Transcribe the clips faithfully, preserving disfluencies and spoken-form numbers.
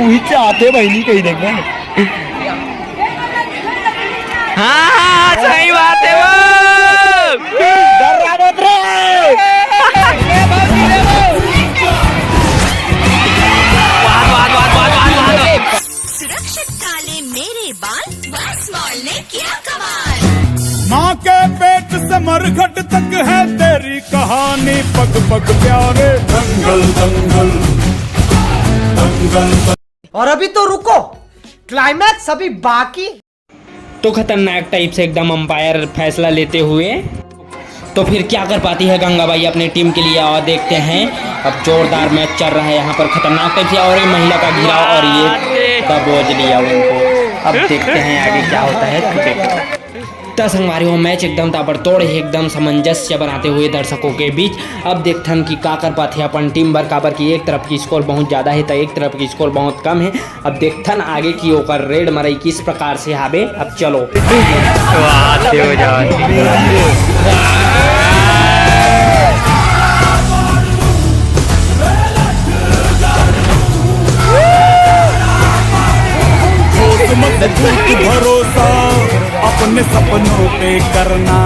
वही चाहते बहिनी कहीं देखना। हाँ, हाँ, सही बात है वो। डर्रा मत रे। वाह, वाह, वाह। सुरक्षित काले मेरे बाल, वॉक्स मॉल ने किया कमाल। माँ के पेट से मरघट तक है तेरी कहानी, पग पग प्यारे। दंगल, दंगल, दंगल। और अभी तो रुको, क्लाइमैक्स अभी बाकी। तो खतरनाक टाइप से एकदम अंपायर फैसला लेते हुए, तो फिर क्या कर पाती है गंगाबाई अपनी टीम के लिए। और देखते हैं, अब जोरदार मैच चल रहा है यहाँ पर खतरनाक टाइप से, और ये महिला का घिराव और ये दबोच लिया उनको। अब देखते हैं आगे क्या होता है। तो संगवारी हो, मैच एकदम ताबड़तोड़ है, एकदम सामंजस्य बनाते हुए दर्शकों के बीच। अब देखथन कि का कर पाथे अपन टीम बर, काबर कि एक तरफ की स्कोर बहुत ज़्यादा है तो एक तरफ की स्कोर बहुत कम है। अब देखथन आगे की ओकर रेड मरई किस प्रकार से हावे। अब चलो। वाह, आते हो जाओ। मजबूत भरोसा, अपने सपनों पे करना,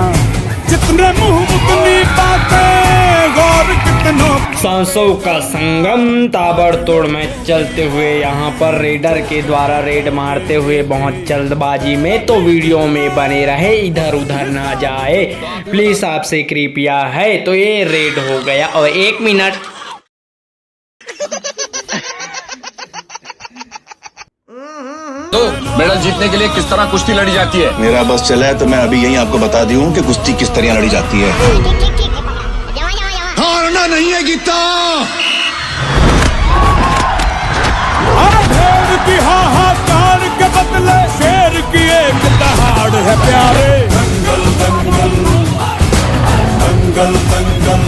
जितने मुंह उतनी बातें, गौर कितनों। सांसों का संगम, ताबड़तोड़ मैच चलते हुए यहाँ पर रेडर के द्वारा रेड मारते हुए बहुत जल्दबाजी में, तो वीडियो में बने रहे, इधर उधर ना जाए प्लीज, आपसे कृपया है। तो ये रेड हो गया और एक मिनट। तो मेडल जीतने के लिए किस तरह कुश्ती लड़ी जाती है? मेरा बस चला है तो मैं अभी यहीं आपको बता दूं कि कुश्ती किस तरह लड़ी जाती है। हारना नहीं है गीता। हर भेड़ की हाहाकार के बदले शेर की एक दहाड़ है प्यारे। दंगल, दंगल, दंगल, दंगल।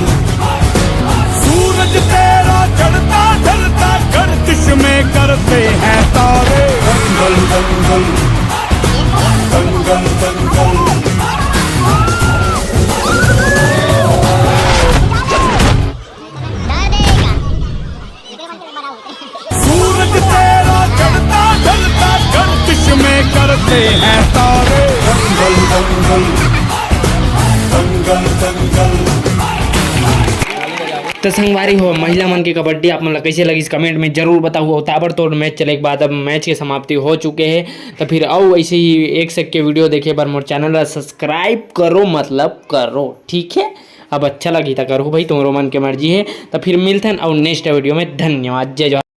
सूरज तेरा चढ़ता ढलता गर्दिश में करते हैं तारे। दंगल, दंगल, दंगल, दंगल। सूरज तेरा चढ़ता ढलता गर्दिश में करते हैं तारे। दंगल, दंगल, दंगल, दंगल। तो संगवारी हो, महिला मन के कबड्डी आप मन ला कैसे लगिस, कमेंट में जरूर बताहू। और ताबड़तोड़ मैच चले के बाद अब मैच के समाप्ति हो चुके हे। तो फिर अउ ऐसे ही एक से एक के वीडियो देखे बर मोर चैनल ला सब्सक्राइब करो, मतलब करो, ठीक है। अब अच्छा लगी तो करो भाई, तुम्हारो मन के मर्जी है। तो फिर मिलथन अउ नेक्स्ट वीडियो में। धन्यवाद, जय जोहार।